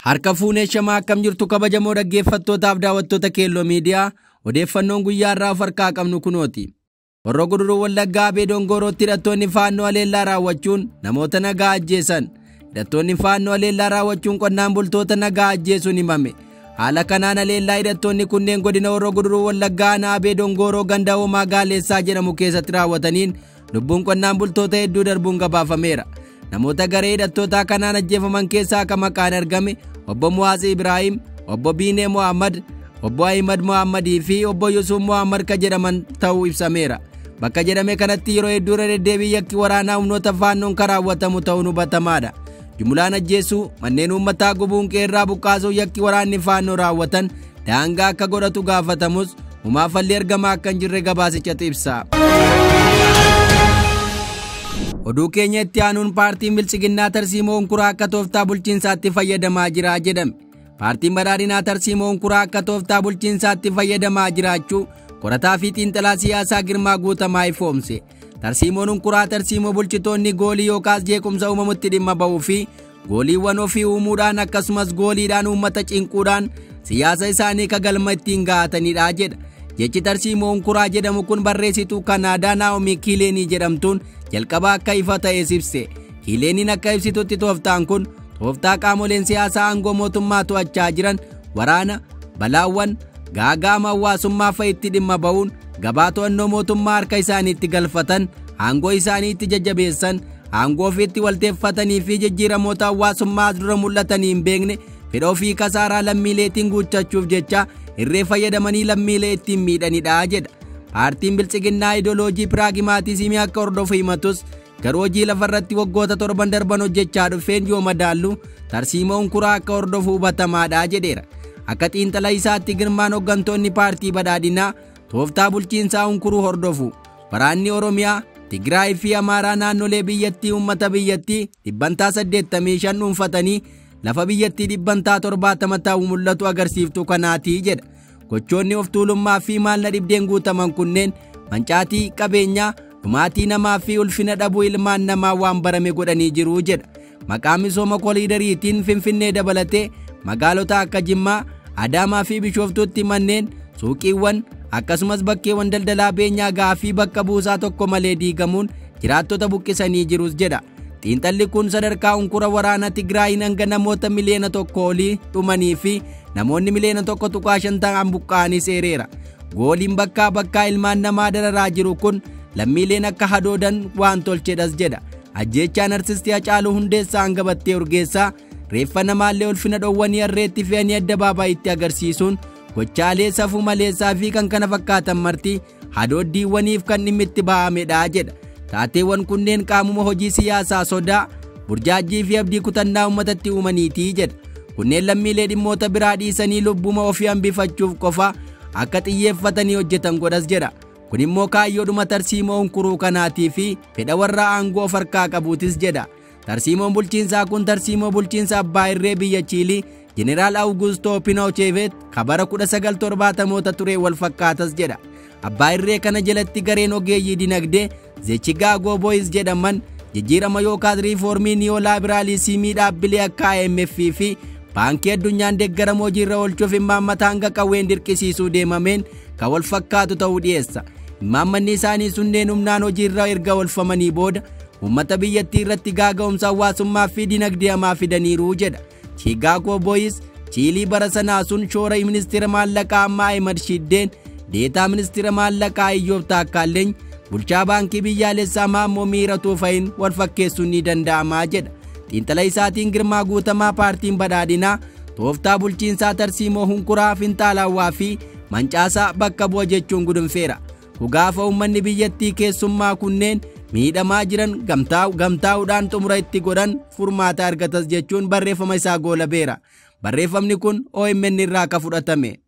Harka fuunee shamaa akkam jirtu kabajamoo dhaggeeffattootaaf daawwattoota Keelloo Miidiyaa odeeffannoon guyyaa irraa of harkaa qabnu kunooti. Horroo Guduruu Wallaggaa Abee Dongorootti hidhattoonni faannoo aleellaa raawwachuun namoota nagaa ajjeesan. Hidhattoonni faannoo aleellaa raawwachuun qonnaan bultoota nagaa ajjeesuun himame. Haala kanaan aleellaa hidhattoonni kunneen godina Horroo Guduruu Wallaggaa aanaa Abee Dongoroo ganda Hoomaa Gaaleessaa jedhamu keessatti raawwataniin lubbuun qonnaan bultoota hedduu darbuun gabaafameera. Namoota garee hidhattootaa kanaan ajjeefaman keessaa akka maqaan argame Obbo Muwaazii Ibraahim, Obbo Biinee Mohammad, Obbo Ahimad Mohammadii fi Obbo Yusuf Mohammad ka jedhaman ta'uu ibsameera. Bakka jedhame kanatti yeroo hedduu irra deddeebii yakki waraanaa humnoota faannoon kan raawwatamu ta'uun hubatamaadha. Jumulaan ajjeesuu, manneen uummataa gubuun qeerraa buqqaasuu yakki waraanni faannoo raawwatan daangaa akka godhatu gaafatamus humaafallee argamaa akka hin jirre gabaasichatu ibsa. Oduu keenya itti aanuun paartiin Biltsiginnaa tarsiimoo hunkuraa akka tooftaa bulchiinsaatti fayyadamaa jira jedhame. Paartiin Badhaadhinaa tarsiimoo hunkuraa akka tooftaa bulchiinsaatti fayyadamaa jiraachuu qorataa fi xiinxalaa siyaasaa Girmaa Guutamaa ifoomse. Tarsiimoon hunkuraa tarsiimoo bulchitoonni goolii yookaas jeequmsa uumamutti dhimma ba'uu fi gooliiwwan ofii uumuudhaan akkasumas gooliidhaan uummata cinquudhaan siyaasa isaanii ka galma ittiin ga'atanidha jedha. Jechi tarsiimoo hunkuraa jedhamu kun barreessituu Kanaadaa Naa'omii Kiileenii jedhamtuun jalqaba akka ifa ta'e ibse. Kiileeniin akka ibsitutti tooftaan kun tooftaa qaamoleen siyaasaa aangoo mootummaa to'achaa jiran waraana, balaawwan, gaagaama hawaasummaa fa'a itti dhimma ba'uun gabaa to'annoo mootummaa harka isaaniitti galfatan, aangoo isaanii itti jajjabeessan, aangoo ofiitti walteeffatanii fi jijjiiramoota hawaasummaa as dura mul'atanii hin beekne fedha ofii kasaaraa lammiileetiin guuttachuuf jecha irree fayyadamanii lammiilee ittiin miidhanidha jedha. Paartiin Biltsiginnaa idooloojii piraagimaatismii akka hordofu himatus garuu hojii lafarratti waggoota torban darban hojjechaa dhufeen yoo madaallu tarsiimoo hunkuraa akka hordofu hubatamaadha jedheera. Akka xiinxala isaatti Girmaan hooggantoonni paartii badhaadhinaa tooftaa bulchiinsaa hunkuruu hordofu. Waraanni Oromiyaa, Tigraay fi Amaaraa naannolee biyyattii uummata biyyattii 85% dhuunfatanii lafa biyyattii 70% ta'u mul'atu agarsiiftuu kanaatii jedha. Gochoonni of tuulummaa fi maalna dhibdeen guutaman kunneen mancaatii qabeenyaa, dhumaatii namaa fi ulfina dhabuu ilmaan namaa waan barame godhanii jiru jedha. Maqaa misooma koliidariitiin Finfinnee dabalatee magaalota akka Jimmaa, Adaamaa fi Bishooftuutti manneen, suuqiiwwan akkasumas bakkeewwan daldalaa beenyaa gahaa fi bakka buusaa tokko malee diigamuun jiraattota buqqisanii jirus jedha. Xiinxalli kun sadarkaa hunkura waraana Tigraayin hanga namoota 1 miliyoona olii dhumanii fi namoonni 1.5 miliyoona ta'an buqqa'anii seereera. Gooliin bakkaa bakkaa ilmaan namaa dararaa jiru kun lammiileen akka hadoodan waan tolchedhas jedha. Ajjeechaan artistii Hacaaluu Hundeessaa hanga Battee Urgeessaa reeffa namaallee ulfina dhoowwanii harreetti fe'anii addabaabayitti agarsiisuun gochaalee safuu maleessaa fi kan kana fakkaatan marti hadooddiiwwaniif kan dhimmi itti ba'amedha jedha. Taateewwan kunneen qaamuma hojii siyaasaa sodaa, burjaajii fi abdii kutannaa uummatatti uumaniitii jedha. Kunneen lammiilee dhimmoota biraa dhiisanii lubbuma ofii hambifachuuf qofa akka xiyyeeffatanii hojjetan godhas jedha. Kun immoo kaayyoodhuma tarsiimoo hunkuruu kanaatii fi fedha warra aangoo of harkaa qabuutis jedha. Tarsiimoon bulchiinsaa kun tarsiimoo bulchiinsa abbaa irree biyya Chiilii Jeneraal Awugustoo Pinoocheet ka bara 1970moota ture wal fakkaatas jedha. Abbaa irree kana jalatti gareen ogeeyyii dinagdee The Chicago Boys jedhaman jijjiirama yookaas riifoormii niyooliberaalizimii dhaabbilee akka IMF fi baankii addunyaan deeggaramu hojiirra oolchuuf imaammata hanga qawween dirqisiisuu deemameen kan wal fakkaatu ta'uu dhiyeessa. Imaammanni isaanii sunneen humnaan hojiirra erga oolfamanii booda uummata biyyattii irratti gaaga'umsa hawaasummaa fi dinagdee hamaa fidaniiru jedha. Chicago Boys Chiilii bara sanaa sun shoora ministeera maallaqaa ammaa Ahimad Shiddeen, deetaa ministeera maallaqaa Iyyoob Taakkaaleny, bulchaa baankii biyyaalessaa Maammoo Miiratuu fa'iin wal fakkeessuun ni danda'amaa jedha. Xiinxala isaatiin Girmaa Guutamaa paartiin badhaadhinaa tooftaa bulchiinsaa tarsiimoo hunkuraa finxaalaawwaa fi mancaasaa bakka bu'a jechuun gudunfeera. Gaafa uummanni biyyattii keessummaa kunneen miidhamaa jiran gamtaa'uudhaan xumura itti godhan furmaata argatas jechuun barreeffama isaa goolabeera. Barreeffamni kun OMN irraa akka fudhatame.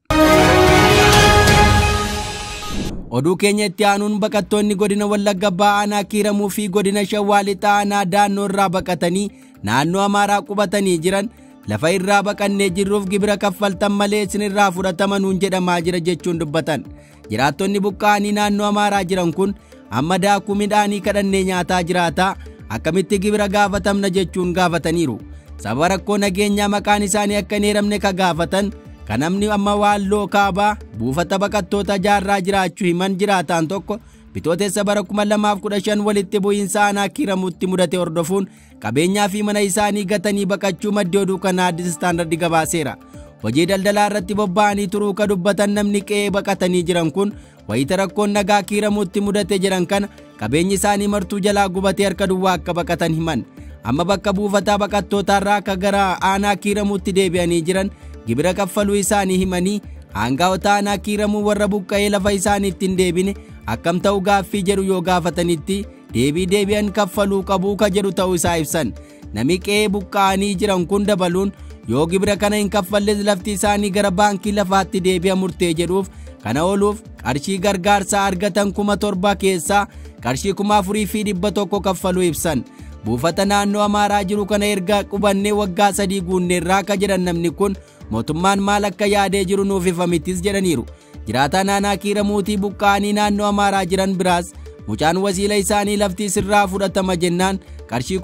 Oduu keenya itti aanuun baqattoonni godina Wallagga Bahaa aanaa Kiiramuu fi godina Shawaa Lixaa aanaa Daannoo irraa baqatanii naannoo Amaaraa qubatanii jiran lafa irraa baqannee jirruuf gibira kaffaltan malee isinirraa fudhatama nuun jedhamaa jira jechuun dubbatan. Jiraattonni buqqa'anii naannoo Amaaraa jiran kun amma daakuu midhaanii kadhannee nyaataa jiraataa akkamitti gibira gaafatamna jechuun gaafataniiru. Sababa rakkoo nageenyaa maqaan isaanii akka hin eeramne ka gaafatan kan namni amma Waalloo Kaabaa buufata baqattoota jaarraa jiraachuu himan jiraataan tokko bitootessa bara 2015 walitti bu'iinsa aanaa Kiiramuutti mudate hordofuun qabeenyaa fi mana isaanii gatanii baqachuu maddi oduu kanaa Addis Standard gabaaseera. Hojii daldalaa irratti bobba'anii turuu ka dubbatan namni qe'ee baqatanii jiran kun wayita rakkoon nagaa Kiiramuutti mudate jiran kana qabeenyi isaanii martuu jalaa gubatee harka duwwaa akka baqatan himan. Amma bakka buufataa baqattootaarraa akka gara aanaa Kiiramuutti deebi'anii jiran gibira kaffaluu isaanii himanii aangaa'ota aanaa Kiiramuu warra buqqa'ee lafa isaaniitti hin deebine akkam ta'u gaaffii jedhu yoo gaafatanitti deebii deebi'an kaffaluu qabuu ka jedhu ta'uu isaa ibsan. Namni qe'ee buqqa'anii jiran kun dabaluun yoo gibira kana hin kaffalles lafti isaanii gara baankii lafaatti deebi'a murtee jedhuuf kana ooluuf qarshii gargaarsaa argatan 7,000 keessaa qarshii 4,100 kaffaluu ibsan. Buufata naannoo Amaaraa jiru kana erga qubannee waggaa 3 guunneerraa ka jedhan namni kun mootummaan maal akka yaadee jiru nuuf ifa mitis jedhaniiru. Jiraataan aanaa Kiiramuutii buqqa'anii naannoo Amaaraa jiran biraas mucaan wasiila isaanii lafti sirraa fudhatama jennaan qarshii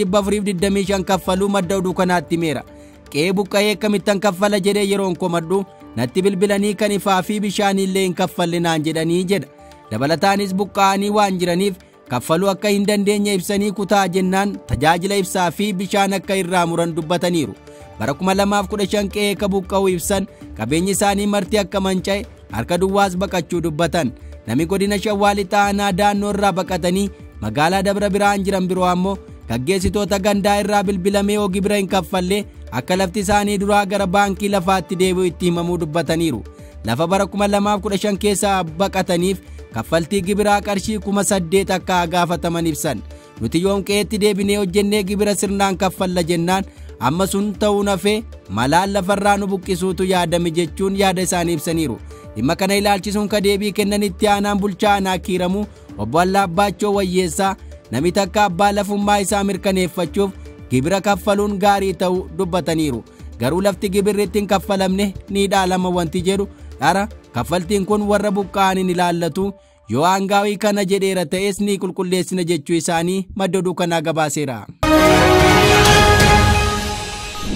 2425 kaffaluu madda oduu kanaatti himeera. Qe'ee buqqa'ee akkamittan kaffala jedhee yeroon komadhu natti bilbilanii kan ifaa fi bishaanillee hin kaffalle naan jedhanii jedha. Dabalataanis buqqa'anii waan jiraniif kaffaluu akka hin dandeenye ibsanii kutaa jennaan tajaajila ibsaa fi bishaan akka irraa muran dubbataniiru. Bara 2015 qe'ee ka buqqa'uu ibsan qabeenyi isaanii marti akka manca'e harka duwwaas baqachuu dubbatan. Namni godina Shawaa Lixaa aanaa Daannoo irraa baqatanii magaalaa Dabra Birhaan jiran biroo ammoo gaggeessitoota gandaa irraa bilbilamee yoo gibira hin kaffalle akka lafti isaanii duraa gara baankii lafaatti deebi'u itti himamuu dubbataniiru. Lafa bara 2015 keessa baqataniif kaffaltii gibiraa qarshii 8,000 akka gaafataman ibsan. Nuti yoom qe'eetti deebinee hojjennee gibira sirnaan kaffalla jennaan amma sun ta'uun hafee malaan lafarraa nu buqqisuutu yaadame jechuun yaada isaanii ibsaniiru. Dhimma kana ilaalchisuun ka deebii kennanitti aanaan bulchaa aanaa Kiiramuu obbo Allaabbaachoo Wayyeessaa namni takka abbaa lafummaa isaa mirkaneeffachuuf gibira kaffaluun gaarii ta'uu dubbataniiru. Garuu lafti gibirri ittiin kaffalamne ni dhaalama wanti jedhu dhara kaffaltiin kun warra buqqa'an hin ilaallatu yoo aangaawii kana jedheera ta'es ni qulqulleessina jechuu isaanii madda oduu kanaa gabaaseera.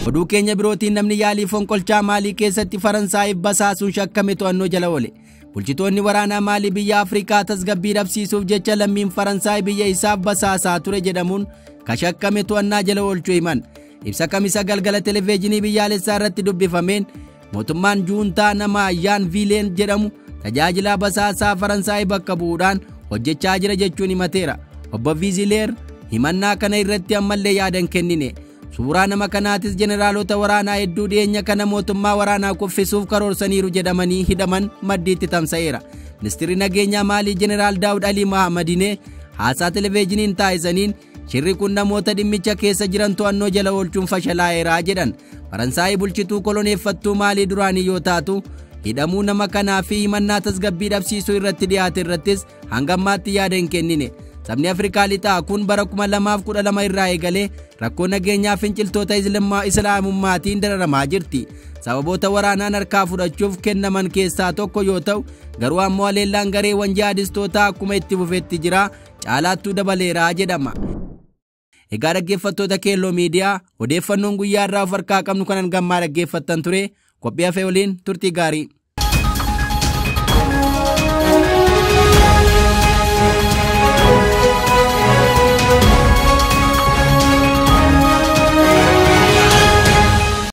Oduu keenya birootiin namni yaalii fonqolchaa Maalii keessatti Faransaayif basaasuun shakkame to'annoo jala oole. Bulchitoonni waraanaa Maalii biyya Afrikaa tasgabbii dhabsiisuuf jecha lammiin Faransaay biyya isaaf basaasaa ture jedhamuun ka shakkame to'annaa jala oolchuu himan. Ibsa kamisa galgala televezyiinii biyyaalessaa irratti dubbifameen mootummaan juuntaa nama Yaan Viileen jedhamu tajaajila basaasaa Faransaay bakka bu'uudhaan hojjechaa jira jechuun himateera. Obbo Viizileer himannaa kana irratti ammallee yaada hin kennine. Suuraa nama kanaatis jeneraalota waraanaa hedduu dhiyeenya kana mootummaa waraanaa kuffisuuf karoorsaniiru jedhamanii hidhaman maddiitti tamsa'eera. Ministeerri nageenyaa Maalii Jeneraal Daawud Alii Mahamadinee haasaa televezyiiniin taasisaniin shirri kun namoota dhimmicha keessa jiran to'annoo jala oolchuun fashalaa'eera jedhan. Faransaayii bulchituu koloneeffattuu Maalii duraanii yoo taatu hidhamuu nama kanaa fi himannaa tasgabbii dhabsiisuu irratti dhiyaate irrattis hanga ammaatti yaada hin kennine. Sabni Afrikaa Lixaa kun bara 2012 irraa eegalee rakkoo nageenyaa finciltoota Islaamummaatiin dararamaa jirti. Sababoota waraanaan harkaa fudhachuuf kennaman keessaa tokko yoo ta'u garuu ammoo haleellaan gareewwan jihaadistootaa akkuma itti fufetti jira caalaattuu dabaleeraa jedhama. Egaa dhaggeeffattoota Keelloo Miidiyaa odeeffannoon guyyaa irraa of harkaa qabnu kanan gammaa dhaggeeffattan ture qophii hafee waliin turtii gaarii.